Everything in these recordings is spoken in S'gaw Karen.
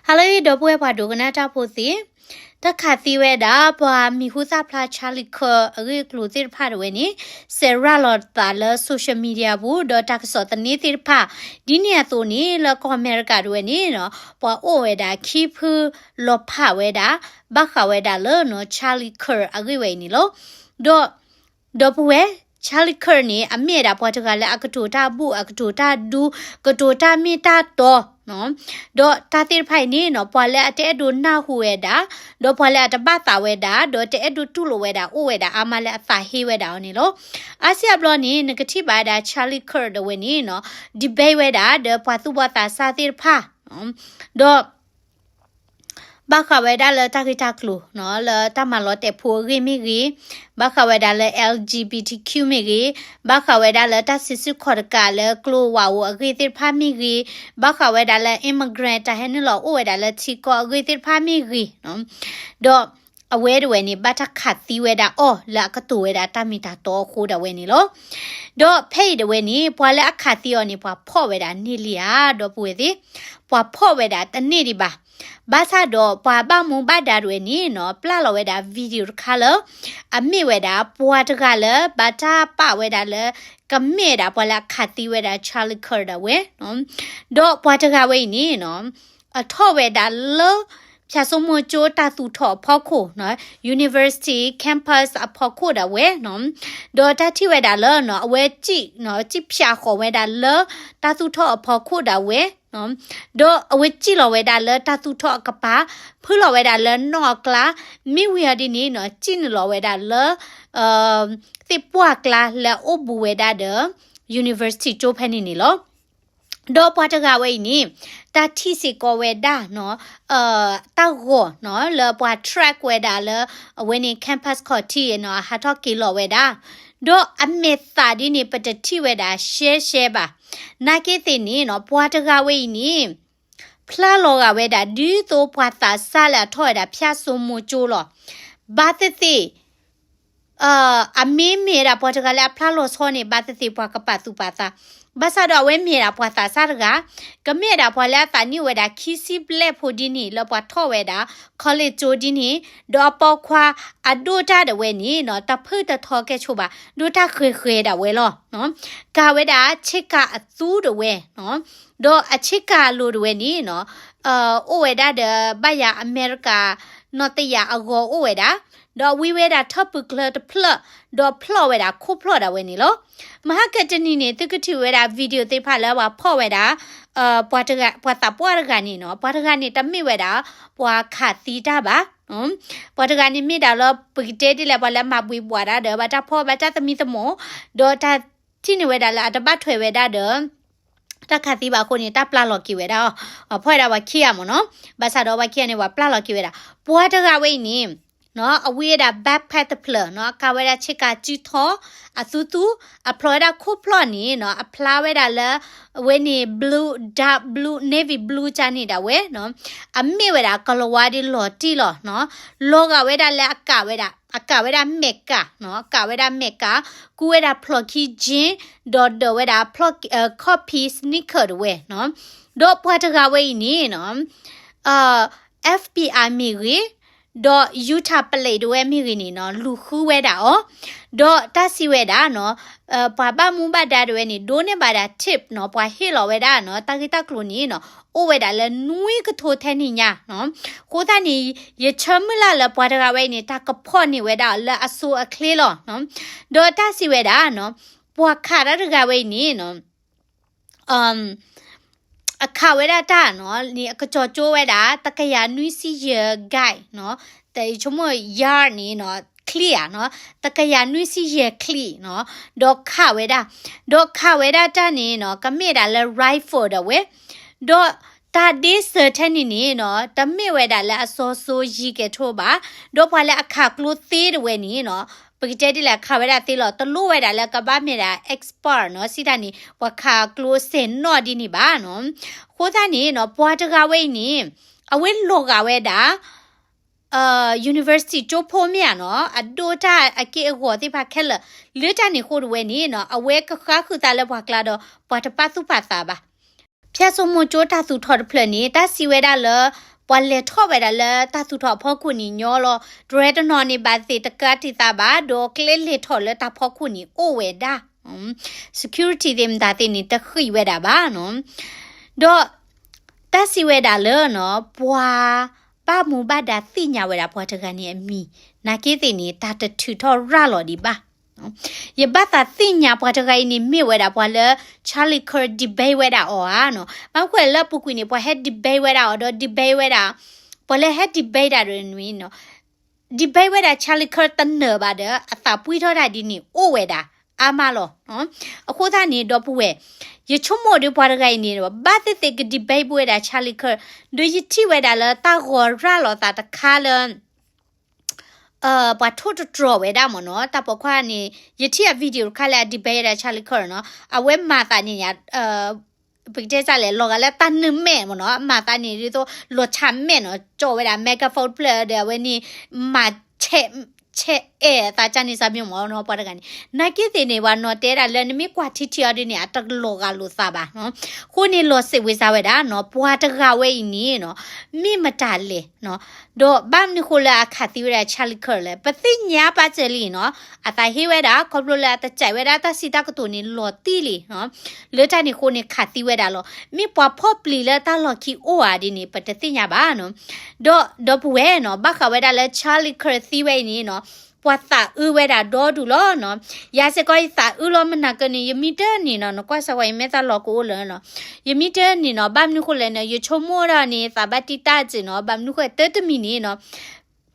ဟါလၢအဂ့ၤ ဒီပုၢ်ဝဲၢ်ပှၤဒိကနၣ်တၢ်ဖိသ့ၣ်, တၢ်ခးသံဝဲဒၣ် ပှၤမံၤဟူသၣ်ဖျါ Charlie Kirk အဂ့ၢ်အကျိၤသ့ၣ်တဖၣ်ဒၣ်ဝဲန့ၣ် စဲးရၤလီၤသးလၢ social media ပူၤ ဒီးတၢ်ကစီၣ်သန့သ့ၣ်တဖၣ်, ဒ်န့ၣ်အသိးန့ၣ် လၢကီၢ်အမဲရကၤဒၣ်ဝဲန့ၣ်နီၤ ပှၤအိၣ်ဝဲဒၣ်ခံဖုလီၤဖးဝဲဒၣ် ဘၣ်ဃးဝဲဒၣ်လၢနီၤ Charlie Kirk အဂ့ၢ်ဝဲအံၤန့ၣ်လီၤ. ဒီး ဒီပုၢ်ဝဲၢ် Charlie Kirk န့ၣ် အမ့ၢ်ဝဲဒၣ်ပှၤတဂၤလၢအကတိၤတၢ်ဘူၣ် အကတိၤတၢ်ဒူ ကတိၤတၢ်မ့ၢ်တၢ်တီ ဒီးတၢ်သ့ၣ်တဖၣ်အံၤန့ၣ်နီၤ ပှၤလၢအတအဲၣ်ဒိးနၢ်ဟူဝဲဒၣ်, ဒီးပှၤလၢအတဘၣ်သးဝဲဒၣ်, ဒီးတအဲၣ်ဒိးတူၢ်လိာ်ဝဲဒၣ် အိၣ်ဝဲဒၣ်အါမးလၢအသးဟ့ဝဲဒၣ်အီၤန့ၣ်လီၤ. အါစုအါဘျီန့ၣ် နကထံၣ်ဘၣ်ဝဲဒၣ် Charlie Kirk ဒၣ်ဝဲန့ၣ်နီၤ debate ဝဲဒၣ် ဒီးပှၤသူၣ်ဘီၣ်သးစၢ်သ့ၣ်တဖၣ်, ဒီး ဘၣ်ဃးဝဲဒၣ်လၢတၢ်ဂ့ၢ်တၢ်ကျိၤနီၤ လၢတၢ်မၤလီၤတဲာ်ဖိအဂ့ၢ်မ့ၢ်ဂ့ၤ, ဘၣ်ဃးဝဲဒၣ်လၢ L G B T Q မ့ၢ်ဂ့ၤ, ဘၣ်ဃးဝဲဒၣ်လၢတၢ်စံးစုခီၣ်တကးလၢကျိဝးဧိၤအဂ့ၢ်သ့ၣ်တဖၣ်မ့ၢ်ဂ့ၤ, ဘၣ်ဃးဝဲဒၣ်လၢ immigrant တၢ်ဟဲနုာ်လီၤအိၣ်ဝဲဒၣ်လၢထံကီၢ်အဂ့ၢ်သ့ၣ်တဖၣ်မ့ၢ်ဂ့ၤ, ဒီးအဝဲဒၣ်ဝဲန့ၣ် ဘၣ်တၢ်ခးသံဝဲဒၣ်အီၤလၢအကတိၤဝဲဒၣ်တၢ်မ့ၢ်တၢ်တီအဃိဒၣ်ဝဲန့ၣ်လီၤ. ဒီးဖဲအံၤဒၣ်ဝဲန့ၣ် ပှၤလၢအခးသံအီၤန့ၣ် ပှၤဖီၣ်ဝဲဒၣ်န့ၢ်လံဧါ ဒီပုၢ်ဝဲၢ်သ့ၣ်, ပှၤဖီၣ်ဝဲဒၣ်တန့ၢ်ဒံးဘၣ်. ဘၣ်ဆၣ်ဒီးပှၤဘၣ်မူဘၣ်ဒါဒၣ်ဝဲန့ၣ်နီၤ ပျၢ်လီၤဝဲဒၣ် video တခါလၢ အမ့ၢ်ဝဲဒၣ် ပှၤတဂၤလၢ ဘၣ်တၢ်ပာ်ဝဲဒၣ်လၢ ကမ့ၢ်ဝဲဒၣ်ပှၤလၢအခးသံဝဲဒၣ် Charlie Kirk ဒၣ်ဝဲ, ဒီးပှၤတဂၤဝဲအံၤန့ၣ်နီၤ အထီၣ်ဝဲဒၣ်လၢ ဖၠၣ်စိမိၤကၠိတၢ်သူၣ်ထီၣ်အဖီခိၣ်နီၤ university campus အဖီခိၣ်ဒၣ်ဝဲနီၤ, ဒီးတၢ်ထံၣ်ဝဲဒၣ်လၢနီၤ အဝဲစံၣ်နီၤ စံၣ်ဖၠးဃီၤဝဲဒၣ်လၢ တၢ်သူၣ်ထီၣ်အဖီခိၣ်ဒၣ်ဝဲနီၤ, ဒီးအဝဲစံၣ်လီၤဝဲဒၣ်လၢတၢ်သူၣ်ထီၣ်အကပၤ, ဖုလီၤဝဲဒၣ်လၢနီၣ်အကျါ, မ့ၢ်ဝံၤအီၤဒ်န့ၣ်နီၤ စံၣ်နုာ်လီၤဝဲဒၣ်လၢ သ့ၣ်ပှၢ်ကျါလၢအအိၣ်ဘူးဝဲဒၣ်ဒီး university ကၠိဖဲန့ၣ်န့ၣ်လီၤ. ဒီးပှၤတဂၤဝဲအံၤန့ၣ် တၢ်ထံၣ်စ့ၢ်ကီးဝဲဒၣ်နီၤ တၢ်ဂီၤနီၤ လၢပှၤ track ဝဲဒၣ်လၢ အဝဲန့ၣ် campus ခီၣ်ထံးနီၤ အဟးထီၣ်က့ၤလီၤဝဲဒၣ်, ဒီးအမဲာ်သးဒ်န့ၣ် ပတထံၣ်ဝဲဒၣ်ရှဲရှဲဘၣ်. နာ်က့သ့ၣ်န့ၣ်နီၤ ပှၤတဂၤဝဲအံၤန့ၣ် ဖျါလီၤဂာ်ဝဲဒၣ် ဒ်သိးပှၤသးစၢ်လၢအထီၣ်ဝဲဒၣ်ဖၠၣ်စိမိၤကၠိလီၤ. ဘၣ်သ့ၣ်သ့ၣ် အမ့ၢ်မ့ၢ်ဝဲဒၣ်ပှၤတဂၤလၢအဖျါလီၤဆီန့ၣ် ဘၣ်သ့ၣ်သ့ၣ်ပှၤကပာ်သူၣ်ပာ်သး, ဘၣ်ဆၣ်ဒီးအဝဲမ့ၢ်ဝဲဒၣ်ပှၤသးစၢ်တဂၤ, ကမ့ၢ်ဝဲဒၣ်ပှၤလၢအသးနံၣ်အိၣ်ဝဲဒၣ်ခံဆံဘျဲၣ်ဖိဒ်န့ၣ် လၢပှၤထီၣ်ဝဲဒၣ် college ကၠိဒ်န့ၣ်, ဒီးအပိာ်ခွါအဒိၣ်တၢ်ဒၣ်ဝဲန့ၣ်နီၤ တဖုၣ်တထီကဲၣ်ဆိးဘၣ် ဒိၣ်တၢ်ဃဲၤဃဲၤဒၣ်ဝဲလီၤ. ကၤဝဲဒၣ်ဆ့ကၤအသူဒၣ်ဝဲနီၤ, ဒီးအဆ့ကၤအလိၤဒၣ်ဝဲန့ၣ်နီၤ အိၣ်ဝဲဒၣ်ဒီးဘၣ်ယၤအမဲရကၤ နီၢ်တယၢ်အဂီၤအိၣ်ဝဲဒၣ်, ဒီးဝံဝဲဒၣ်ထၢၣ်ပူၤကျၢၤတဖျၢၣ်, ဒီးဖျီၣ်ဝဲဒၣ်ခိၣ်ဖျီၣ်ဒၣ်ဝဲန့ၣ်လီၤ. မဟါကတနံၤန့ၣ် သုကထံၣ်ဝဲဒၣ် video သ့ၣ်တဖၣ်လၢပှၤဖီၣ်ဝဲဒၣ် ပှၤတဂၤ ပှၤသးပှၢ်တဂၤန့ၣ်နီၤ, ပှၤတဂၤန့ၣ်တမ့ၢ်ဝဲဒၣ် ပှၤခးသံတၢ်ဘၣ် ပှၤတဂၤန့ၣ်မ့ၢ်ဒၣ်လၢပကတဲဒ်လဲၣ် ပှၤလၢမၤဘှံးဘှီးတၢ်ဒီး ဘၣ်တၢ်ဖီၣ်ဘၣ်တၢ်သမံသမိး, ဒီးတၢ်ထံၣ်န့ၢ်ဝဲဒၣ်လၢအတဘၣ်ထွဲဝဲဒၣ်ဒီး တၢ်ခးသံဘၣ်အဃိန့ၣ် တၢ်ပျၢ်လီၤက့ၤဝဲဒၣ်အီၤ, ဖီၣ်ဝဲဒၣ်ပှၤခံဂၤမ့ၢ်နီၤ, ဘၣ်ဆၣ်ဒီးပှၤခံဂၤန့ၣ် ပှၤပျၢ်လီၤက့ၤဝဲဒၣ်, ပှၤတဂၤဝဲအံၤန့ၣ် အဝံဝဲဒၣ် backpack တဖျၢၣ်နီၤ, အကၤဝဲဒၣ်ဆ့ကၤစုထီၣ် အသူသူ, အဖျီၣ်ဝဲဒၣ်ခိၣ်ဖျီၣ်န့ၣ်နီၤ, အဖျါဝဲဒၣ်လၢ အဝဲန့ၣ် blue, dark blue, navy blue ကန့ၣ်ဒၣ်ဝဲနီၤ, အမ့ၢ်ဝဲဒၣ်ကလၤဝါဒ်လီၤတံၢ်လီၤနီၤ, လီၤဂာ်ဝဲဒၣ်လၢအကၤဝဲဒၣ်, အကၤဝဲဒၣ်မဲာ်ကၤနီၤ, အကၤဝဲဒၣ်မဲာ်ကၤ, ကူဝဲဒၣ်ဖျီၣ်ခံ jean, ဒီးဒၢးဝဲဒၣ်ဖျီၣ်, ခီၣ်ဖံး sneaker ဒၣ်ဝဲနီၤ, ဒီးပှၤတဂၤဝဲအံၤန့ၣ်နီၤ FBI မ့ၢ်ဂ့ၤ, ဒီး Utah ပလံးဒၣ်ဝဲမ့ၢ်ဂ့ၤန့ၣ်နီၤ, လူၤဃုဝဲဒၣ်အီၤ, ဒီးတၢ်စံးဝဲဒၣ်နီၤ, ပှၤဘၣ်မူဘၣ်ဒါဒၣ်ဝဲန့ၣ် ဒိးန့ၢ်ဘၣ်ဒၣ် tip နီၤ, ပှၤဟ့ၣ်လီၤဝဲဒၣ်နီၤ, တၢ်ဂ့ၢ်တၢ်ကျိၤန့ၣ်နီၤ, အိၣ်ဝဲဒၣ်လၢနွံကထိထဲန့ၣ်ညါနီၤ, အဃိသတးန့ၣ် ယဆၢမုၢ်လၢ်လၢပှၤတဂၤဝဲအံၤန့ၣ် တၢ်ကဖီၣ်န့ၢ်ဝဲဒၣ်လၢအစိအချ့လီၤနီၤ, ဒီးတၢ်စံးဝဲဒၣ်နီၤ, ပှၤခးတၢ်တဂၤဝဲအံၤန့ၣ်နီၤ အခးဝဲဒၣ်တၢ်နီၤ, န့ၣ်အကစီၤကၠိဝဲဒၣ် တကယၤနွံဆံယဲၢ် guy နီၤ, တဆိကမိၣ် yard န့ၣ်နီၤ, ချံဧါနီၤ, တကယၤနွံဆံယဲၢ်ချံနီၤ, ဒီးခးဝဲဒၣ်, ဒီးခးဝဲဒၣ်တၢ်န့ၣ်နီၤ, ကမ့ၢ်ဒၣ်လၢ rifle ဒၣ်ဝဲ, ဒီးတၢ်ဒ့စၢၤထဲန့ၣ်န့ၣ်နီၤ, တမ့ၢ်ဝဲဒၣ်လၢအစီၤစိၤယံၤကဲၤထိဘၣ်, ဒီးပှၤလၢအခးကျိသ့ဒၣ်ဝဲန့ၣ်နီၤ, ပကတဲဒ်လဲၣ် ခးဝဲဒၣ်သ့လီၤ, တလိၣ်ဝဲဒၣ်လၢကဘၣ်မ့ၢ်ဒၣ် expert နီၤ, စံးတၢ်န့ၣ် ပှၤခးကျိစဲးနီၣ်ဒ်န့ၣ်ဘၣ်နီၤ, အဃိသတးန့ၣ်နီၤ, ပှၤတဂၤဝဲအံၤန့ၣ် အဝဲလီၤဂာ်ဝဲဒၣ် university ကၠိဖိမ့ၢ်ဧါနီၤ, အဒိၣ်တၢ်အက့ၢ်အဂီၤသ့ၣ်တဖၣ်ခဲလၢာ်, လၢတၢ်န့ၣ်အဃိဒၣ်ဝဲန့ၣ်နီၤ, အဝဲကဃါဃုာ်သးလၢပှၤကျါဒီး ပှၤတပာ်သူၣ်ပာ်သးဘၣ်. ဖၠၣ်စိမိၤကၠိတၢ်သူၣ်ထီၣ်တဖျၢၣ်န့ၣ် တၢ်စံးဝဲဒၣ်လၢ ပှၤလဲၤထီၣ်ဝဲဒၣ်လၢတၢ်သူၣ်ထီၣ်အဖီခိၣ်န့ၣ်ညီလီၤ. တရဲတနီၤန့ၣ် ဘၣ်သ့ၣ်တကးတံာ်သးဘၣ်, ဒီးကျဲလဲၤထီၣ်လၢတၢ်ဖီခိၣ်န့ၣ်အိၣ်ဝဲဒၣ် security သ့ၣ်မတၤသ့ၣ်န့ၣ် တဃံးဝဲဒၣ်ဘၣ်နီၤ. ဒီးတၢ်စံးဝဲဒၣ်လၢနီၤ ပှၤဘၣ်မူဘၣ်ဒါသ့ၣ်ညါဝဲဒၣ်ပှၤတဂၤန့ၣ်အမံၤ, နာ်က့သ့ၣ်န့ၣ် တၢ်တထုးထီၣ်ရၤလီၤဒံးဘၣ်. ယဘၣ်သးသ့ၣ်ညါပှၤတဂၤအံၤန့ၣ် မ့ၢ်ဝဲဒၣ်ပှၤလၢ Charlie Kirk debate ဝဲဒၣ်အီၤဧါနီၤ. ဘၣ်မနုၤဃိလဲၣ် လၢအပူၤကွံာ်န့ၣ် ပှၤဟဲ debate ဝဲဒၣ်အီၤဒီး debate ဝဲဒၣ်, ပှၤလၢဟဲ debate တၢ်ဒီးန့ၣ်နီၤ debate ဝဲဒၣ် Charlie Kirk တနၢၤဘၣ်ဒီး အသးပှံၢ်ထီၣ်တၢ်ဒ်န့ၣ်အိၣ်ဝဲဒၣ် အါမးလီၤ. အဃိသတးန့ၣ် ဒီပုၢ်ဝဲၢ်, ယဆိကမိၣ်ဒီးပှၤတဂၤအံၤန့ၣ် ဘၣ်သ့ၣ်သ့ၣ်က debate ဝဲဒၣ် Charlie Kirk, ဒီးယထံၣ်ဝဲဒၣ်လၢတၢ်ဂီၤရၤလီၤသးတခါလၢ ပှၤထိၣ်တတြီၤဝဲဒၣ်မ့ၢ်နီၤ, တၢ်ပိာ်ခွါန့ၣ် ယထံၣ်အ video တခါလၢအ debate ဝဲဒၣ် Charlie Kirk နီၤ, အဝဲမၤသးန့ၣ် ပကတဲစ့ၢ်လဲၣ် လီၤဂာ်လၢတၢ်နုာ်မဲာ်မ့ၢ်နီၤ, အမၤသးန့ၣ် ဒ်သိးလီၤဆးမဲာ်နီၤ, ကၠီၣ်ဝဲဒၣ် microphone ဖျၢၣ်ဒီး အဝဲန့ၣ် မၤ ဆဲးအဲၣ်အသးကန့ၣ်စၢ်မ့ၢ်မ့ၢ်နီၤ, ပှၤတဂၤန့ၣ် နာ်က့သ့ၣ်န့ၣ် ပှၤနီၤတဲဒၣ်လၢနမ့ၢ်ကွၢ်ထံထံအီၤဒ်န့ၣ် အတလီၤဂာ်လိာ်သးဘၣ်နီၤ. အဃိန့ၣ်လီၤစံးဝဲစၢ်ဝဲဒၣ်နီၤ, ပှၤတဂၤဝဲအံၤန့ၣ်နီၤ, မ့ၢ်မတၤလဲၣ်နီၤ, ဒီးဘၣ်မနုၤဃိလၢအခးသံဝဲဒၣ် Charlie Kirk လဲၣ်, ပသ့ၣ်ညါပာ်စၢၤလံနီၤ, အသးဟ့ဝဲဒၣ် ခီဖျိလၢအတကဲးဝဲဒၣ်တၢ်စံးတၢ်ကတိၤန့ၣ်လီၤတံၢ်လံနီၤ, လၢတၢ်န့ၣ်အဃိန့ၣ်ခးသံဝဲဒၣ်လီၤ. မ့ၢ်ပှၤဖီၣ်ပျံၤလၢတၢ်လီၢ်ခံအိၣ်ဧါဒ်န့ၣ် ပတသ့ၣ်ညါဘၣ်နီၤ. ဒီးဒီပုၢ်ဝဲၢ်နီၤ, ဘၣ်ဃးဝဲဒၣ်လၢ Charlie Kirk သံဝဲအံၤန့ၣ်နီၤ, ပှၤသးအုးဝဲဒၣ်ဒီဒူၣ်လီၤနီၤ. ယၤစ့ၢ်ကီးယသးအုးလီၤ မနၤက့န့ၣ် ယမံတၢ်န့ၣ်နီၤ, နကွၢ်စၢၤဝဲ ယမဲာ်သၣ်လီၤကအိၣ်လၢနီၤ, ယမံတၢ်န့ၣ်နီၤ, ဘၣ်မနုၤဃိလဲၣ်န့ၣ် ယဆိကမိၣ်ဒၣ်န့ၣ် သးဘၣ်တံာ်တာ်စ့ၢ်နီၤ, ဘၣ်မနုၤဃိတၢ်တမံၤန့ၣ်နီၤ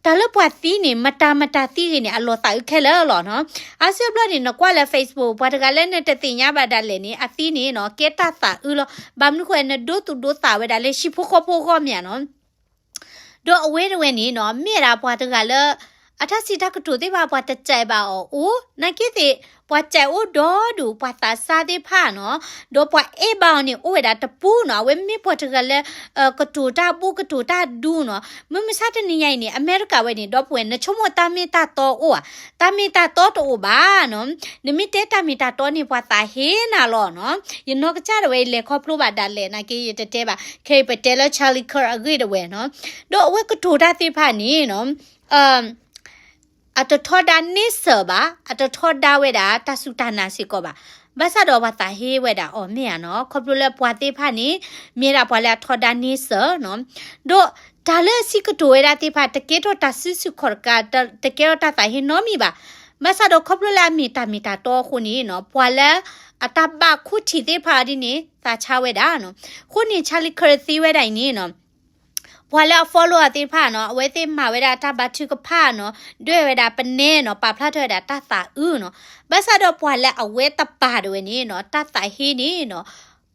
တၢ်လၢပှၤသံန့ၣ် မတၤမတၤသံဂ့ၤန့ၣ် အလီၤသးအုးခဲလၢာ်လီၤနီၤ. အါစုအါဘျီန့ၣ် နကွၢ်လၢ Facebook ပှၤတဂၤလၢနတသ့ၣ်ညါဘၣ်ဒၣ်လဲာ်န့ၣ် အသံန့ၣ်နီၤ ကဲတၢ်သးအုးလီၤ. ဘၣ်မနုၤဃိ နဒိသူၣ်ဒိသးဝဲဒၣ်လၢဟံၣ်ဖိဃီဖိအဂီၢ်မ့ၢ်ဧါနီၤ. ဒီးအဝဲတဝဲန့ၣ်နီၤ မ့ၢ်ဝဲဒၣ်ပှၤတဂၤလၢ အတၢ်စံးတၢ်ကတိၤသ့ၣ်တဖၣ် ပှၤတကဲးဘၣ်အီၤအိၣ်, နာ်က့သ့ၣ် ပှၤကဲးအိၣ်ဒီဒူၣ် ပှၤသးစၢ်သ့ၣ်တဖၣ်နီၤ, ဒီးပှၤအဲၣ်ဘၣ်အီၤန့ၣ် အိၣ်ဝဲဒၣ်တပူၤနီၤ, အဝဲမ့ၢ်ပှၤတဂၤလၢ ကတိၤတၢ်ဘူၣ်ကတိၤတၢ်ဒူနီၤ. မုၢ်မဆါတနံၤညါအံၤန့ၣ် အမဲရကၤဝဲန့ၣ် ဒီပုၢ်ဝဲၢ် နဆိကမိၣ်တၢ်မ့ၢ်တၢ်တီအိၣ်ဧါ, တၢ်မ့ၢ်တၢ်တီတအိၣ်ဘၣ်နီၤ. နမ့ၢ်တဲတၢ်မ့ၢ်တၢ်တီန့ၣ် ပှၤသးဟ့နၤလီၤနီၤ. ယနီၢ်ကစၢ်ဒၣ်ဝဲ ယလဲၤခီဖျိဘၣ်ဒၣ်လဲာ် နာ်က့ယတတဲဘၣ်, ခဲအံၤပတဲလၢ Charlie Kirk အဂ့ၢ်တဝဲနီၤ. ဒီးအဝဲကတိၤတၢ်သ့ၣ်တဖၣ်န့ၣ်နီၤ အတထီဒါန့ဆၢၣ်ဘၣ်, အတထီဒါဝဲဒၣ်တၢ်စူၢ်တၢ်နာ်စ့ၢ်ကီးဘၣ်. ဘၣ်ဆၣ်ဒီးပှၤသးဟ့ဝဲဒၣ်အီၤမ့ၢ်ဧါနီၤ, ခီဖျိလၢပှၤသ့ၣ်တဖၣ်န့ၣ် မ့ၢ်ဒၣ်ပှၤလၢအထီဒါန့ဆၢၣ်နီၤ. ဒီးတၢ်လၢအစံးကတိၤဝဲဒၣ်သ့ၣ်တဖၣ် တကဲထီၣ်တၢ်စုဆူၣ်ခီၣ်တကး, တကဲထီၣ်တၢ်သးဟ့နီတမံၤဘၣ်. ဘၣ်ဆၣ်ဒီးခီဖျိလၢအမ့ၢ်တၢ်မ့ၢ်တၢ်တီအဃိန့ၣ်နီၤ, ပှၤလၢအတၢ်ဘၣ်ခူၣ်ထံးသ့ၣ်တဖၣ်ဒ်န့ၣ် သးဆါဝဲဒၣ်နီၤ. အဃိန့ၣ် Charlie Kirk သံဝဲဒၣ်အံၤန့ၣ်နီၤ ပှၤလၢအ follow အီၤသ့ၣ်တဖၣ်နီၤ, အဝဲသ့ၣ်မၤဝဲဒၣ်တၢ်ဘါထုကဖၣ်နီၤ, ဒွဲၣ်ဝဲဒၣ်ပနဲနီၤ, ပာ်ဖျါထီၣ်ဝဲဒၣ်တၢ်သးအုးနီၤ. ဘၣ်ဆၣ်ဒီးပှၤလၢအဝဲတပာ်ဒၣ်ဝဲန့ၣ်နီၤ, တၢ်သးဟ့န့ၣ်နီၤ,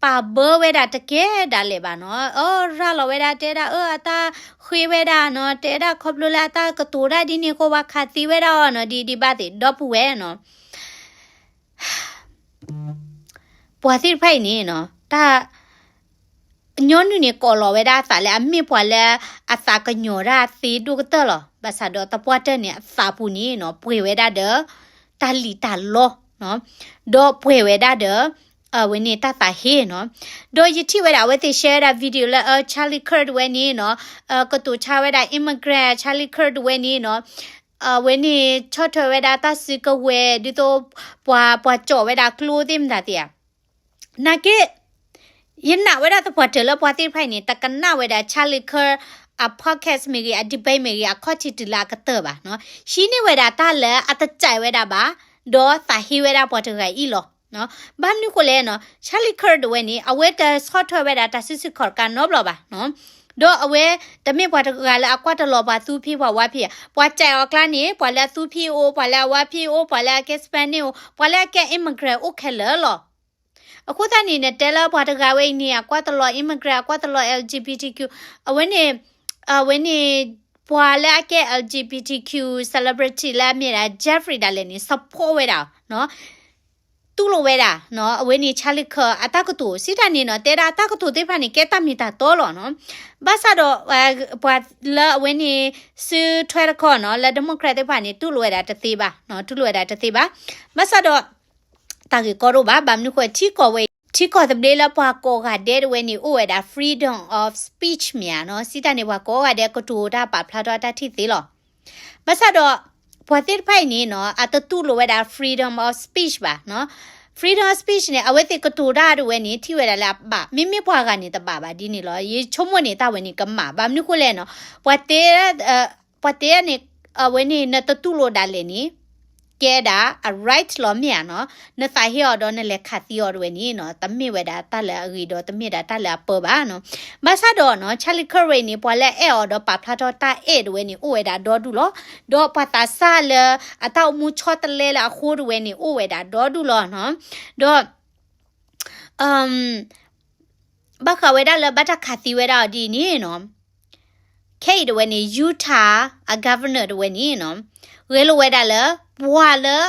ပာ်ဘၢဝဲဒၣ်တကဲဒၣ်လဲာ်ဘၣ်နီၤ. အၢ ရၤလီၤဝဲဒၣ်တဲဒၣ် အၢ အတၢ်ဃ့ဝဲဒၣ်နီၤ, တဲဒၣ်ခီဖျိလၢအတၢ်ကတိၤတၢ်ဒ်န့ၣ်အဃိ ပှၤခးသံဝဲဒၣ်အီၤနီၤ, ဒ်ဒ်ဘၣ်သ့ၣ် ဒီပုၢ်ဝဲၢ်နီၤ ပှၤသ့ၣ်တဖၣ်အံၤန့ၣ်နီၤ, တၢ် ညီနုၢ်န့ၣ် ကိးလီၤဝဲဒၣ်အသးလၢအမ့ၢ်ပှၤလၢအသးကညီၤတၢ်သ့ဒိၣ်ကတၢၢ်လီၤ. ဘၣ်ဆၣ်ဒီးသပှၢ်တၢၢ်န့ၣ် အသးပူၤန့ၣ်နီၤ ပှဲၤဝဲဒၣ်ဒီး တၢ်လံၣ်တၢ်လီနီၤ, ဒီးပှဲၤဝဲဒၣ်ဒီး အဝဲန့ၣ်တၢ်သးဟ့နီၤ. ဒီးယထံၣ်ဝဲဒၣ်အဝဲသ့ၣ် share ဝဲဒၣ် video လၢ အၢ Charlie Kirk တဝဲန့ၣ်နီၤ, ကတိၤဆါဝဲဒၣ် immigrant Charlie Kirk တဝဲန့ၣ်နီၤ, အဝဲန့ၣ် ဆီၣ်ထွဲဝဲဒၣ်တၢ်စုကဝဲၤ ဒ်သိး ပှၤ ပှၤကၠီၣ်ဝဲဒၣ်ကျိသ့ၣ်မတၤသ့ၣ်ဧါ. နာ်က့ ယနာ်ဝဲဒၣ်သပှၢ်တၢၢ်လၢပှၤသ့ၣ်တဖၣ်အံၤန့ၣ် တကနၣ်ဝဲဒၣ် Charlie Kirk အ podcast မ့ၢ်ဂ့ၤ အ debate မ့ၢ်ဂ့ၤ အခီၣ်ထံးတုၤလၢအကတၢၢ်ဘၣ်နီၤ. ဟံးန့ၢ်ဝဲဒၣ်တၢ်လၢအတကဲးဝဲဒၣ်ဘၣ်, ဒီးသးဟ့ဝဲဒၣ်ပှၤတဂၤအံၤလီၤ. ဘၣ်မနုၤဃိလဲၣ်နီၤ, Charlie Kirk တဝဲန့ၣ် အဝဲတဆီၣ်ထွဲဝဲဒၣ်တၢ်စုဆူၣ်ခီၣ်တကးနီတဘျီဘၣ်နီၤ. ဒီးအဝဲတမ့ၢ်ပှၤတဂၤလၢအကွၢ်တလီၤပှၤသူဖံပှၤဝါဖံဧါ. ပှၤကဲးအီၤအကျါန့ၣ် ပှၤလၢအသူဖံအိၣ်, ပှၤလၢအဝါဖံအိၣ်, ပှၤလၢအကဲ Spanish အိၣ်, ပှၤလၢအကဲ immigrant အိၣ်ခဲလၢာ်လီၤ. အဃိသတးန့ၣ် နတဲလၢပှၤတဂၤဝဲအံၤန့ၣ် အကွၢ်တလီၤ immigrant အကွၢ်တလီၤ L G B T Q, အဝဲန့ၣ်, အဝဲန့ၣ် ပှၤလၢအကဲ L G B T Q celebrity လၢအမ့ၢ်ဒၣ် Jeffree ဒၣ်လဲာ်န့ၣ် support ဝဲဒၣ်နီၤ, တူၢ်လိာ်ဝဲဒၣ်နီၤ, အဝဲန့ၣ် Charlie Kirk အတၢ်ကတိၤ စံးတၢ်န့ၣ်နီၤ, တဲဒၣ်အတၢ်ကတိၤသ့ၣ်တဖၣ်န့ၣ် ကဲတၢ်မ့ၢ်တၢ်တီလီၤနီၤ. ဘၣ်ဆၣ်ဒီး ပှၤလၢအဝဲန့ၣ် စုထွဲတခီနီၤ, လၢ Democrat သ့ၣ်တဖၣ်န့ၣ် တူၢ်လိာ်ဝဲဒၣ်တသ့ဘၣ်နီၤ, တူၢ်လိာ်ဝဲဒၣ်တသ့ဘၣ်. ဘၣ်ဆၣ်ဒီး တၢ်ဂ့ၢ်ကီဒိၣ်ဘၣ်, ဘၣ်မနုၤဃိ ထံကီၢ်ဝဲအံၤ ထံကီၢ်သဘျ့လၢပှၤကိးဂၤဒဲးတဝဲန့ၣ် အိၣ်ဝဲဒၣ် freedom of speech မ့ၢ်ဧါနီၤ, စံးတၢ်န့ၣ် ပှၤကိးဂၤဒဲးကတိၤတၢ်ပာ်ဖျါထီၣ်အတၢ်ထံၣ်သ့လီၤ. ဘၣ်ဆၣ်ဒီး ပှၤသ့ၣ်တဖၣ်အံၤန့ၣ်နီၤ အတတူၢ်လိာ်ဝဲဒၣ် freedom of speech ဘၣ်နီၤ. freedom of speech န့ၣ် အဝဲသ့ၣ်ကတိၤတၢ်တဝဲန့ၣ် ထံၣ်ဝဲဒၣ်လၢအဘၣ်, မ့မ့ၢ်ပှၤဂၤန့ၣ်တဘၣ်ဘၣ်ဒ်န့ၣ်လီၤ. ယဆိကမိၣ်န့ၣ် တၢ်ဝဲန့ၣ်ကမၣ်, ဘၣ်မနုၤဃိလဲၣ်နီၤ, ပှၤတဲ ပှၤတဲန့ၣ် အဝဲန့ၣ် နတတူၢ်လိာ်ဒၣ်လဲာ်န့ၣ် ကဲဒၣ်အ right လီၤမ့ၢ်ဧါနီၤ, နသးဟ့အီၤဒီးနလဲၤခးသံအီၤတဝဲန့ၣ်နီၤ တမ့ၢ်ဝဲဒၣ်တၢ်လၢအဂ့ၤဒီးတမ့ၢ်ဒၣ်တၢ်လၢအပၢဘၣ်နီၤ. ဘၣ်ဆၣ်ဒီးနီၤ Charlie Kirk န့ၣ် ပှၤလၢအအဲၣ်အီၤဒီးပာ်ဖျါထီၣ်တၢ်အဲၣ်တဝဲန့ၣ် အိၣ်ဝဲဒၣ်ဒီဒူၣ်လီၤ. ဒီးပှၤသးစၢ်လၢ အတၢ်အိၣ်မူဆီတလဲလၢအဃိတဝဲန့ၣ် အိၣ်ဝဲဒၣ်ဒီဒူၣ်လီၤနီၤ. ဒီး ဘၣ်ဃးဝဲဒၣ်လၢဘၣ်တၢ်ခးသံဝဲဒၣ်အီၤဒ်အံၤန့ၣ်နီၤ, ခဲအံၤတဝဲန့ၣ် Utah အ governor တဝဲန့ၣ်နီၤ, ဂဲၤလိာ်ဝဲဒၣ်လၢ ပှၤလၢ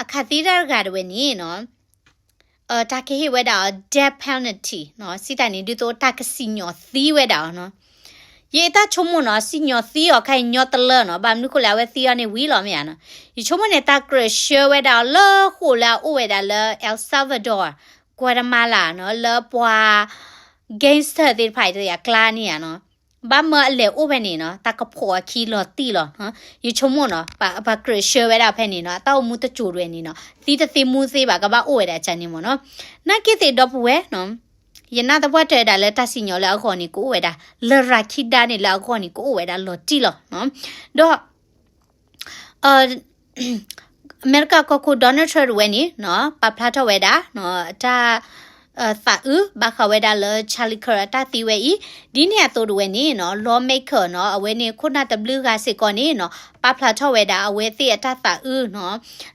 အခးသံတၢ်တဂၤတဝဲန့ၣ်နီၤ, တၢ်ကဟ့ၣ်ဝဲဒၣ်အီၤ death penalty နီၤ, စံးတၢ်န့ၣ် ဒ်သိးတၢ်ကစံၣ်ညီၣ်သံဝဲဒၣ်အီၤနီၤ. ယတၢ်ဆိကမိၣ်နီၤ စံၣ်ညီၣ်သံအီၤခါအံၤညီတလၢနီၤ, ဘၣ်မနုၤဃိလဲၣ် အဝဲသံအီၤန့ၣ်ဝံၤလီၤမ့ၢ်ဧါနီၤ. ယဆိကမိၣ်န့ၣ် တၢ်ကြၢးဆှၢဝဲဒၣ်အီၤလၢဃိာ်လၢအအိၣ်ဝဲဒၣ်လၢ El Salvador, Guatemala နီၤ, လၢပှၤ gangster သ့ၣ်တဖၣ်အံၤတယၤကျါန့ၣ်ဧါနီၤ. ဘၣ်မၢအလဲၤအိၣ်ဖဲန့ၣ်နီၤ တၢ်ကဖိးအခံလီၤတံၢ်လီၤ. ယဆိကမိၣ်နီၤ ပှၤကြၢးဆှၢဝဲဒၣ်ဖဲန့ၣ်နီၤ အတၢ်အိၣ်မူတစိၤတဝဲန့ၣ်နီၤ သံတသ့မူသ့ဘၣ် ကဘၣ်အိၣ်ဝဲဒၣ်ကန့ၣ်မ့ၢ်နီၤ. နာ်က့သ့ၣ်ဒီပုၢ်ဝဲၢ်နီၤ ယနာ်သပှၢ်တၢၢ်ဝဲဒၣ်လၢတၢ်စံၣ်ညီၣ်လၢအဂီၢ်န့ၣ် ကအိၣ်ဝဲဒၣ် လရာ်ခံဒါန့ၣ်လၢအဂီၢ်န့ၣ် ကအိၣ်ဝဲဒၣ်လီၤတံၢ်လီၤ. ဒီး အမဲရကၤကီၢ်ခိၣ် Donald Trump တဝဲန့ၣ်နီၤ ပာ်ဖျါထီၣ်ဝဲဒၣ် တၢ် သးအုး ဘၣ်ဃးဝဲဒၣ်လၢ Charlie Kirk အတၢ်သံဝဲအံၤ, ဒ်န့ၣ်အသိးတဝဲန့ၣ်နီၤ lawmaker နီၤ အဝဲန့ၣ်ခိၣ်နၢ်တဘျုးဂၤစ့ၢ်ကီးန့ၣ်နီၤ ပာ်ဖျါထီၣ်ဝဲဒၣ်အဝဲသ့ၣ်အတၢ်သးအုးနီၤ,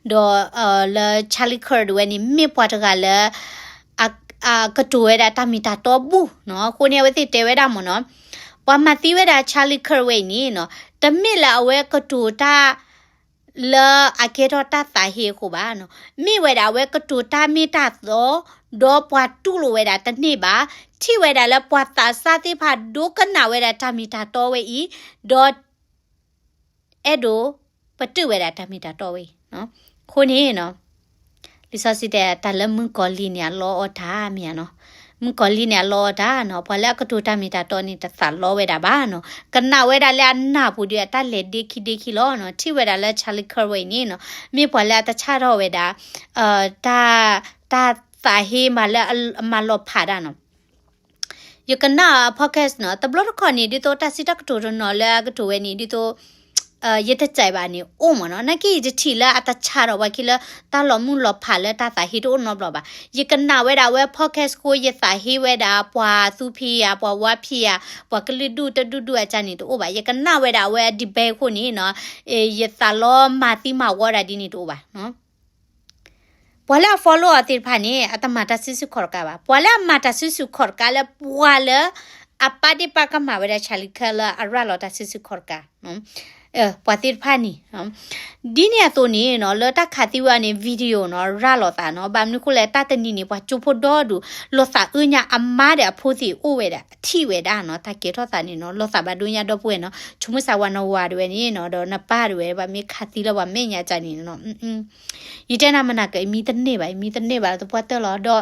ဒီး လၢ Charlie Kirk တဝဲန့ၣ် မ့ၢ်ပှၤတဂၤလၢ အကတိၤဝဲဒၣ်တၢ်မ့ၢ်တၢ်တီဘူၣ်နီၤ, အဃိန့ၣ် အဝဲသ့ၣ်တဲဝဲဒၣ်မ့ၢ်နီၤ, ပှၤမၤသံဝဲဒၣ် Charlie Kirk ဝဲအံၤန့ၣ်နီၤ တမ့ၢ်လၢအဝဲကတိၤတၢ် လၢအကဲထီၣ်တၢ်သးဟ့အဃိဘၣ်နီၤ, မ့ၢ်ဝဲဒၣ်အဝဲကတိၤတၢ်မ့ၢ်တၢ်တီ, ဒီးပှၤတူၢ်လိာ်ဝဲဒၣ်တန့ၢ်ဘၣ်, ထံၣ်ဝဲဒၣ်လၢပှၤသးစၢ်သ့ၣ်တဖၣ်ဒိကနၣ်ဝဲဒၣ်တၢ်မ့ၢ်တၢ်တီဝဲအံၤ, ဒီး အဲၣ်ဒိး ပတုာ်ဝဲဒၣ်တၢ်မ့ၢ်တၢ်တီဝဲအံၤ, အဃိန့ၣ်နီၤ လံာ်စီဆှံတဲ တၢ်လၢမုၣ်ကီၤလံၢ်န့ၣ် အလီအီၣ်တၢ်မ့ၢ်ဧါနီၤ, မုၣ်ကီၤလံၢ်န့ၣ် အလီအီၣ်တၢ်နီၤ, ပှၤလၢအကတိၤတၢ်မ့ၢ်တၢ်တီန့ၣ် တသးလီဝဲဒၣ်ဘၣ်နီၤ, ကနၣ်ဝဲဒၣ်လၢအနၢ်ပူၤဒီး အတၢ်လဲၤဒ့ခံဒ့ခံလီၤနီၤ, ထံၣ်ဝဲဒၣ်လၢ Charlie Kirk ဝဲအံၤန့ၣ်နီၤ, မ့ၢ်ပှၤလၢအတဆၣ်ထီၣ်ဝဲဒၣ် တၢ် တၢ်သးဟ့မးလၢအမၤလီၤဖးတၢ်နီၤ ယကနၣ်အ podcast နီၤ, တဘျီတခီၣ်န့ၣ် ဒ်သိးတၢ်စံးတၢ်ကတိၤတနီၤလၢအကတိၤဝဲန့ၣ် ဒ်သိး ယတကြိုက်ဘၣ်န့ၣ် အိၣ်မ့ၢ်နီၤ, နာ်က့ယတထံၣ်လၢအတဆါထီၣ်ဝဲခံလၢ တၢ်လီၤမုၢ်လီၤဖးလၢတၢ်သးဟ့တအိၣ်နီတဘျီဘၣ်. ယကနၣ်ဝဲဒၣ်အဝဲ podcast ဃိ ယသးဟ့ဝဲဒၣ် ပှၤသူဖံးယၤ ပှၤဝါဖံးယၤ ပှၤကလုာ်ဒူၣ်တဒူၣ်ဒူၣ်အကါန့ၣ်တအိၣ်ဘၣ်. ယကနၣ်ဝဲဒၣ်အဝဲ debate အဃိန့ၣ်နီၤ, ယသးလီမၤသံမၤဝီဒၣ်ဒ်န့ၣ်တအိၣ်ဘၣ်. ပှၤလၢအ follow အီၤသ့ၣ်တဖၣ်န့ၣ် အတမၤတၢ်စုဆူၣ်ခီၣ်တကးဘၣ်. ပှၤလၢအမၤတၢ်စုဆူၣ်ခီၣ်တကးလၢပှၤလၢ အပာ်ဒ့ၣ်ပာ်ကမၣ်ဝဲဒၣ် Charlie Kirk လၢအရၤလီၤတၢ်စုဆူၣ်ခီၣ်တကး ပှၤသ့ၣ်တဖၣ်န့ၣ် ဒ်န့ၣ်အသိးန့ၣ်နီၤ လၢတၢ်ခးသံဝဲအီၤန့ၣ် video နီၤ ရၤလီၤသးနီၤ. ဘၣ်မနုၤဃိလဲၣ် တၢ်တနံၤန့ၣ် ပှၤကၠိဖိဒီဒူၣ် လီၤသးအၢညါ အမါဒီးအဖိသ့ၣ်အိၣ်ဝဲဒၣ် ထံၣ်ဝဲဒၣ်နီၤ တၢ်ကဲထီၣ်သးန့ၣ်နီၤ လီၤသးဘၣ်ဒိညါဒီပုၢ်ဝဲၢ်နီၤ ဆိကမိၣ်စၢ်ဝဲနဝၤတဝဲန့ၣ်နီၤ ဒီးနပၢ်တဝဲ ဘၣ်မ့ၢ်ခးသံလၢပှၤမဲာ်ညါကါန့ၣ်နီၤ ယတဲနၤမနၤက မံတန့ၢ်ဘၣ် မံတန့ၢ်ဘၣ်လၢသပှၢ်တၢၢ်လီၤ ဒီး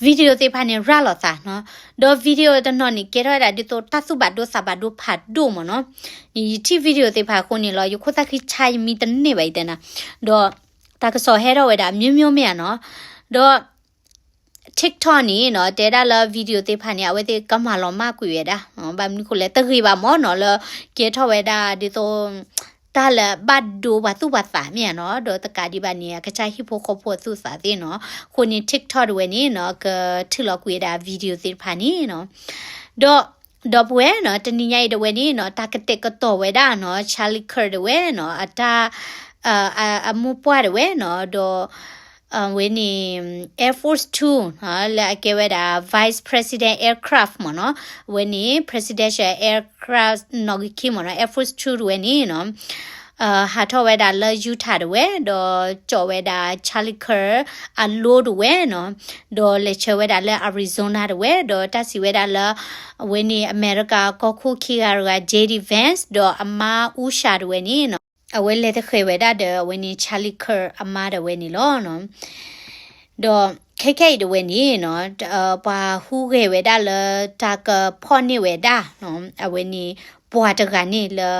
video သ့ၣ်တဖၣ်န့ၣ် ရၤလီၤသးနီၤ, ဒီး video တနီၤန့ၣ် ကဲထီၣ်ဝဲဒၣ်ဒ်သိးတၢ်သူၣ်ဘၣ်ဒိသးဘၣ်ဒိဖးဒိၣ်မ့ၢ်နီၤ, ယထံၣ် video သ့ၣ်တဖၣ်အဃိန့ၣ်လီၤ ယခိၣ်သၣ်ဃံဆါယမံတန့ၢ်ဘၣ်ယတဲနၤ, ဒီး တၢ်ကစီၣ်ဟဲထီၣ်ဝဲဒၣ် မျိုးမျိုးမ့ၢ်ဧါနီၤ, ဒီး TikTok န့ၣ်နီၤ တဲဒၣ်လၢ video သ့ၣ်တဖၣ်န့ၣ် အဝဲသ့ၣ်ကမၤလီၤမၢ်ကွံာ်ဝဲဒၣ်, ဘၣ်မနုၤဃိလဲၣ် တဂ့ၤဘၣ်မ့ၢ်နီၤ လၢကဲထီၣ်ဝဲဒၣ်ဒ်သိး တၢ်လၢဘၣ်ဒိပှၤသူၣ်ပှၤသးမ့ၢ်ဧါနီၤ, ဒီးတကးဒံးဘၣ်န့ၣ် အကစၢ်ဟံၣ်ဖိဃီဖိအသူၣ်သးသ့ၣ်နီၤ, အဃိန့ၣ် TikTok တဝဲန့ၣ်နီၤ ကထုးလီၤကွံာ်ဝဲဒၣ် video သ့ၣ်တဖၣ်န့ၣ်နီၤ, ဒီး ဒီပုၢ်ဝဲၢ်နီၤ တနံၤညါအံၤတဝဲန့ၣ်နီၤ တၢ်ကတဲာ်ကတီၤဝဲဒၣ်နီၤ Charlie Kirk တဝဲနီၤ အတၢ် အမိၢ်ပှၢ်တဝဲနီၤ ဒီး အဝဲန့ၣ် Air Force Two နီၤ လၢအကဲဝဲဒၣ် Vice President Aircraft မ့ၢ်နီၤ, အဝဲန့ၣ် Presidential Aircraft နီၣ်ဂံၢ်ခံမ့ၢ်နီၤ Air Force Two တဝဲန့ၣ်နီၤ ဟးထီၣ်ဝဲဒၣ်လၢ Utah တဝဲ ဒီးကၠီၣ်ဝဲဒၣ် Charlie Kirk အလိတဝဲနီၤ, ဒီးလဲၤဆှၢဝဲဒၣ်လၢ Arizona တဝဲ ဒီးတၢ်စံးဝဲဒၣ်လၢ အဝဲန့ၣ် အမဲရကၤကီၢ်ခိၣ်ခံဂၤတဂၤ JD Vance ဒီးအမါ Usha တဝဲန့ၣ်နီၤ အဝဲလဲၤတဃဲၤဝဲဒၣ်ဒီး အဝဲန့ၣ် Charlie Kirk အမါဒၣ်ဝဲန့ၣ်လီၤ. ဒီးခဲခဲအံၤဒၣ်ဝဲန့ၣ်နီၤ ပှၤဟူးဂဲၤဝဲဒၣ်လၢတၢ်ကဖီၣ်န့ၢ်ဝဲဒၣ် အဝဲန့ၣ် ပှၤတဂၤန့ၣ်လၢ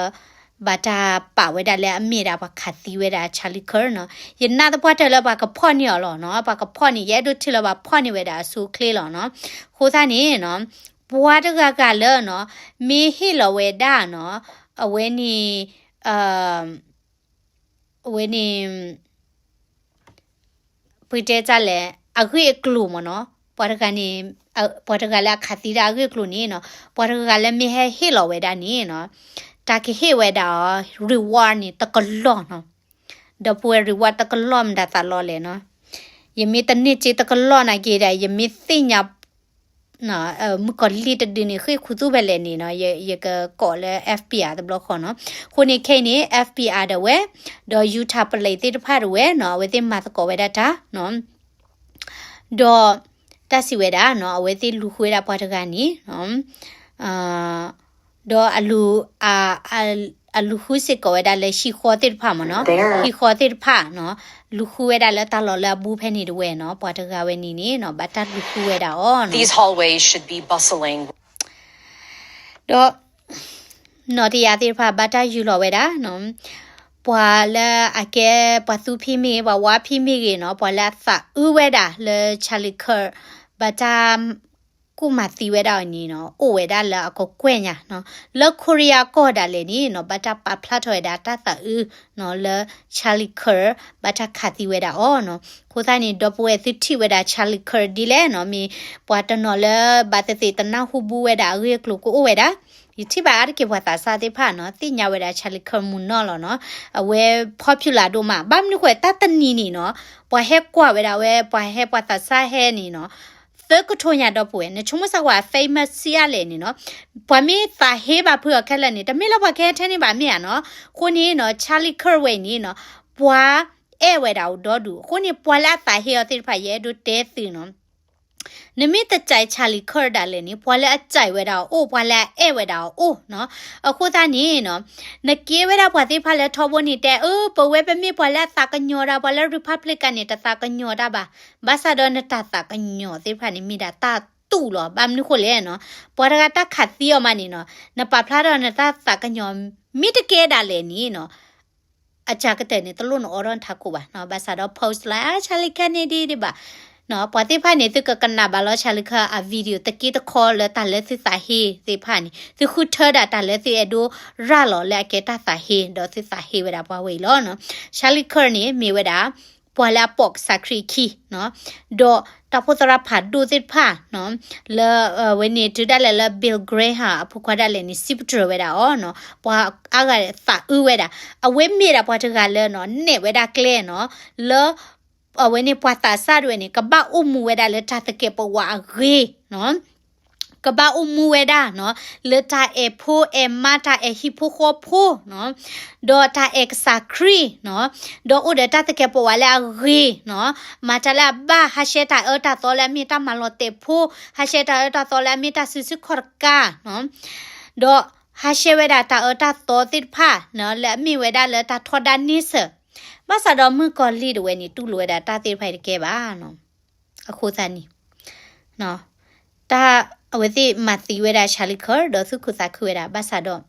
ဘၣ်တၢ်ပာ်ဝဲဒၣ်လၢအမ့ၢ်ဒၣ်ပှၤခးသံဝဲဒၣ် Charlie Kirk နီၤ. ယနာ်သပှၢ်တၢၢ်လၢပှၤကဖီၣ်န့ၢ်အီၤလီၤနီၤ. ပှၤကဖီၣ်န့ၢ် ယအဲၣ်ဒိးထံၣ်လၢပှၤဖီၣ်န့ၢ်ဝဲဒၣ်အဆိအချ့လီၤနီၤ. အဃိသတးန့ၣ်နီၤ ပှၤတဂၤဂၤလၢနီၤ မ့ၢ်ဟ့ၣ်လီၤဝဲဒၣ်နီၤ အဝဲန့ၣ် အဝဲန့ၣ် ပတဲတၢ်လဲၣ် အဂ့ၢ်အကျိၤမ့ၢ်နီၤ. ပှၤတဂၤန့ၣ် ပှၤတဂၤလၢအခးသံတၢ်အဂ့ၢ်အကျိၤန့ၣ်နီၤ ပှၤတဂၤလၢမ့ၢ်ဟဲဟ့ၣ်လီၤဝဲဒၣ်န့ၣ်နီၤ တၢ်ကဟ့ၣ်ဝဲဒၣ်အီၤ reward န့ၣ် တကလီၢ်နီၤ. ဒီပုၢ်ဝဲၢ် reward တကလီၢ်မတၤသးလီလဲၣ်နီၤ. ယမ့ၢ်တန့ၢ်စ့တကလီၢ်နာ်က့ဒီး ယမ့ၢ်သ့ၣ်ညါ မုၣ်ကီၤလံၢ်တဒုန့ၣ် ဃ့ၢ်ခူသူၣ်ဖဲလဲၣ်န့ၣ်နီၤ ယကကိးလၢ FBI တဘျီဃီနီၤ. အဃိန့ၣ်ခဲအံၤန့ၣ် FBI ဒၣ်ဝဲ ဒီး Utah police သ့ၣ်တဖၣ်ဒၣ်ဝဲနီၤ အဝဲသ့ၣ်မၤသကိးဝဲဒၣ်တၢ်နီၤ. ဒီးတၢ်စံးဝဲဒၣ်နီၤ အဝဲသ့ၣ်လူၤဃုဝဲဒၣ်ပှၤတဂၤန့ၣ် ဒီးအလူၤဃုစ့ၢ်ကီးဝဲဒၣ်လၢဟံၣ်ဃီသ့ၣ်တဖၣ်မ့ၢ်နီၤ, ဟံၣ်ဃီသ့ၣ်တဖၣ်နီၤ, လူၤဃုဝဲဒၣ်လၢတၢ်လီၢ်လၢအဘူးဖဲန့ၣ်တဝဲနီၤ, ပှၤတဂၤဝဲန့ၣ်န့ၣ်နီၤ ဘၣ်တၢ်လူၤဃုဝဲဒၣ်အီၤနီၤ. ဒီး နီၢ်တယၤသ့ၣ်တဖၣ်ဘၣ်တၢ်ယူၢ်လီၤဝဲဒၣ်နီၤ, ပှၤလၢအကဲပှၤသူဖံမ့ၢ်ဂ့ၤ ပှၤဝါဖံမ့ၢ်ဂ့ၤနီၤ, ပှၤလၢအသးအုးဝဲဒၣ်လၢ Charlie Kirk ဘၣ်တၢ် ကူၣ်မၤသံဝဲဒၣ်အီၤန့ၣ်နီၤ, အိၣ်ဝဲဒၣ်လၢအကကွဲၢ်ညါနီၤ, လၢ Korea ကီၢ်ဒၣ်လဲာ်န့ၣ်နီၤ, ဘၣ်တၢ်ပာ်ဖျါထီၣ်ဝဲဒၣ်တၢ်သးအုးနီၤ, လၢ Charlie Kirk ဘၣ်တၢ်ခးသံဝဲဒၣ်အီၤနီၤ. အဃိသတးန့ၣ် ဒီပုၢ်ဝဲၢ်သုထံၣ်ဝဲဒၣ် Charlie Kirk ဒ်လဲၣ်နီၤ, မ့ၢ်ပှၤတနီၤလၢဘၣ်သ့ၣ်သ့ၣ်တနၢ်ဟူဘူးဝဲဒၣ်အဂ့ၢ်အကျိၤကအိၣ်ဝဲဒၣ်, ယထံၣ်ဘၣ်အါတက့ၢ်ပှၤသးစၢ်သ့ၣ်တဖၣ်နီၤ, သ့ၣ်ညါဝဲဒၣ် Charlie Kirk မုၢ်နီၢ်လီၤနီၤ, အဝဲ popular ဒိၣ်မး, ဘၣ်မနုၤဃိတၢ်တနံၤန့ၣ်နီၤ, ပှၤဟဲကွၢ်ဝဲဒၣ်ဝဲ ပှၤဟဲပှၤသးစၢ်ဟဲန့ၣ်နီၤ သၢကထိညါဒီပုၢ်ဝဲၢ်, နဆိကမိၣ်စ့ၢ်ကီး famous ဆံးအါလဲၣ်န့ၣ်နီၤ, ပှၤမ့ၢ်သးဟ့ဘၣ်ဖုးအီၤခဲလၢာ်န့ၣ် တမ့ၢ်လၢပှၤကဟဲထဲန့ၣ်ဘၣ်မ့ၢ်ဧါနီၤ. အဃိန့ၣ်နီၤ Charlie Kirk ဝဲအံၤန့ၣ်နီၤ, ပှၤအဲၣ်ဝဲဒၣ်အီၤဒီဒူၣ်, အဃိန့ၣ် ပှၤလၢအသးဟ့အီၤသ့ၣ်တဖၣ် ယအဲၣ်ဒိးတဲသုနီၤ နမ့ၢ်တကြိုက် Charlie Kirk ဒၣ်လဲာ်န့ၣ် ပှၤလၢအကြိုက်ဝဲဒၣ်အအိၣ်, ပှၤလၢအအဲၣ်ဝဲဒၣ်အအိၣ်နီၤ. အဃိသတးန့ၣ်နီၤ, နကဲဝဲဒၣ်ပှၤသ့ၣ်တဖၣ်လၢထီဘိန့ၣ်တဲ အၢ ပဝဲပမ့ၢ်ပှၤလၢအသးကညီၤတၢ်, ပှၤလၢ Republican န့ၣ် တသးကညီၤတၢ်ဘၣ်. ဘၣ်ဆၣ်ဒီးနတၢ်သးကညီၤသ့ၣ်တဖၣ်န့ၣ် မ့ၢ်ဒၣ်တၢ်တူၢ်လီၤ. ဘၣ်မနုၤဃိလဲၣ်နီၤ, ပှၤတဂၤတၢ်ခးသံအီၤမးန့ၣ်နီၤ, နပာ်ဖျါထီၣ်နတၢ်သးကညီၤ မ့ၢ်တကဲဒၣ်လဲာ်န့ၣ်နီၤ အစှၤကတၢၢ်န့ၣ် တလိၣ်နအိးထီၣ်နထးခိၣ်ဘၣ်နီၤ. ဘၣ်ဆၣ်ဒီး post လၢ Charlie Kennedy ဒ်ဘၣ်နီၤ, ပှၤသ့ၣ်တဖၣ်န့ၣ် သုကကနၣ်ဘၣ်လီၤ Charlie Kirk အ video တက့တခီလၢတၢ်လၢသုသးဟ့သ့ၣ်တဖၣ်န့ၣ်, သုဃုထၢဒၣ်တၢ်လၢသုအဲၣ်ဒိးရၤလီၤလၢအကဲတၢ်သးဟ့ ဒီးသုသးဟ့ဝဲဒၣ်ပှၤဝဲအံၤလီၤနီၤ. Charlie Kirk န့ၣ် မ့ၢ်ဝဲဒၣ် ပှၤလၢအပိာ်ကစၢ်ခရံာ်အခံနီၤ, ဒီးတၢ်အိၣ်ဖှိၣ်သရၣ်ဖးဒိၣ်သ့ၣ်တဖၣ်နီၤ, လၢ အဝဲန့ၣ်တုၤဒၣ်လဲာ်လၢ Bill Graham အဖိခွါဒၣ်လဲာ်န့ၣ် စံးပတြၢၤဝဲဒၣ်အီၤနီၤ, ပှၤအါဂၤသးအုးဝဲဒၣ်, အဝဲမ့ၢ်ဒၣ်ပှၤတဂၤလၢနီၤ နဲၣ်ဝဲဒၣ်ကျဲနီၤ, လၢ အဝဲန့ၣ်ပှၤသးစၢ်ဒၣ်ဝဲန့ၣ် ကဘၣ်အိၣ်မူဝဲဒၣ်လၢတၢ်သကဲးပဝးအဂ့ၤနီၤ ကဘၣ်အိၣ်မူဝဲဒၣ်နီၤ လၢတၢ်အဲၣ်ဖိအဲၣ်မါ တၢ်အဲၣ်ဟံၣ်ဖိဃီဖိနီၤ, ဒီးတၢ်အဲၣ်ကစၢ်ခရံာ်နီၤ, ဒီးအိၣ်ဒီးတၢ်သကဲးပဝးလၢအဂ့ၤနီၤ, မၤတၢ်လၢအဘၣ်, ဟးဆှဲးတၢ်အၢတၢ်သီလၢအမ့ၢ်တၢ်မၤလီၤတဲာ်ဖိ, ဟးဆှဲးတၢ်အၢတၢ်သီလၢအမ့ၢ်တၢ်စုဆူၣ်ခီၣ်တကးနီၤ, ဒီးဟးဆှဲးဝဲဒၣ်တၢ်အၢတၢ်သီသ့ၣ်တဖၣ်နီၤ လၢအမ့ၢ်ဝဲဒၣ်လၢတၢ်ထီဒါန့ဆၢၣ်, ဘၣ်ဆၣ်ဒီးမုၣ်ကီၤလံၢ်ဒၣ်ဝဲန့ၣ် တူၢ်လိာ်ဝဲဒၣ်တၢ်သ့ၣ်တဖၣ်အံၤတကဲဘၣ်နီၤ. အဃိသတးန့ၣ် တၢ်အဝဲသ့ၣ်မၤသံဝဲဒၣ် Charlie Kirk ဒီးသူၣ်ခုသးခုဝဲဒၣ်, ဘၣ်ဆၣ်ဒီး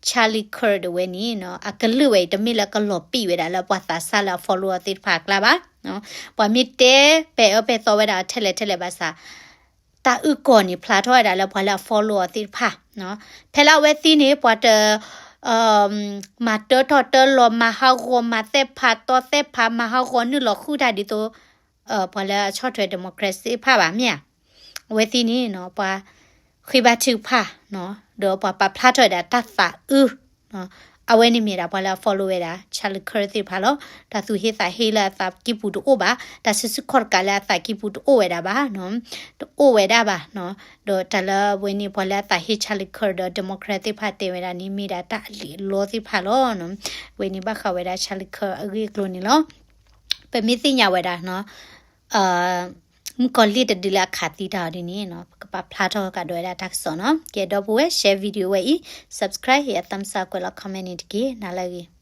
Charlie Kirk ဒၣ်ဝဲန့ၣ်နီၤ အကလုၢ်ဝဲအံၤ တမ့ၢ်လၢကလီၤပံာ်ဝဲဒၣ်လၢပှၤသးစၢ်လၢအ follow အီၤသ့ၣ်တဖၣ်အကျါဘၣ်. ပှၤမ့ၢ်တဲပဲာ်အၢပဲာ်သီဝဲဒၣ်အီၤထဲလဲၣ်ထဲလဲၣ်ဘၣ်ဆၣ် တၢ်အုၣ်ကီၤန့ၣ် ဖျါထီၣ်ဝဲဒၣ်လၢပှၤလၢအ follow အီၤသ့ၣ်တဖၣ်နီၤ. ဖဲလၢအဝဲသံန့ၣ် ပှၤတ မၤတၢထီၣ်တၢလီၤ မၤဟးဂီၤ မၤသဲၣ်ဖးတီသဲၣ်ဖး မၤဟးဂီၤနုာ်လီၤဃုာ်တၢ်ဒ်သိး ပှၤလၢအဆီၣ်ထွဲ democracy သ့ၣ်တဖၣ်ဘၣ်မ့ၢ်ဧါ. အဝဲသံန့ၣ်နီၤ ပှၤဃ့ဘါထုကဖၣ်နီၤ ဒီးပှၤပာ်ဖျါထီၣ်ဝဲဒၣ်တၢ်သးအုး အဝဲန့ၣ်မ့ၢ်ဒၣ်ပှၤလၢအ follow ဝဲဒၣ် Charlie Kirk သ့ၣ်တဖၣ်လီၤ. တၢ်သူၣ်ဟ့သးဟ့လၢအသးကံၢ်ပူၤတအိၣ်ဘၣ်, တၢ်စုဆူၣ်ခီၣ်တကးလၢအသးကံၢ်ပူၤတအိၣ်ဝဲဒၣ်ဘၣ်နီၤ, တအိၣ်ဝဲဒၣ်ဘၣ်နီၤ. ဒီးတၢ်လၢအဝဲန့ၣ် ပှၤလၢအသးဟ့ Charlie Kirk ဒီး democrat သ့ၣ်တဖၣ်တဲဝဲဒၣ်န့ၣ် မ့ၢ်ဒၣ်တၢ်အလံာ်အလီသ့ၣ်တဖၣ်လီၤနီၤ. အဝဲန့ၣ်ဘၣ်ဃးဝဲဒၣ် Charlie Kirk အဂ့ၢ်အကျိၤန့ၣ်လီၤ. ပမ့ၢ်သ့ၣ်ညါဝဲဒၣ်နီၤ မုၣ်ကီၤလံၢ်တဒုလၢအခးသံတၢ်အီၤဒ်န့ၣ်နီၤ ပကပာ်ဖျါထီၣ်ကဒီးဝဲဒၣ်တၢ်ကစီၣ်နီၤ. ကဲ ဒီပုၢ်ဝဲၢ် share video ဝဲအံၤ subscribe ဟ့ၣ်အ thumbs up ကွဲးလီၤ comment န့ၣ်တက့ၢ်. နၤလၢအဂ့ၤ.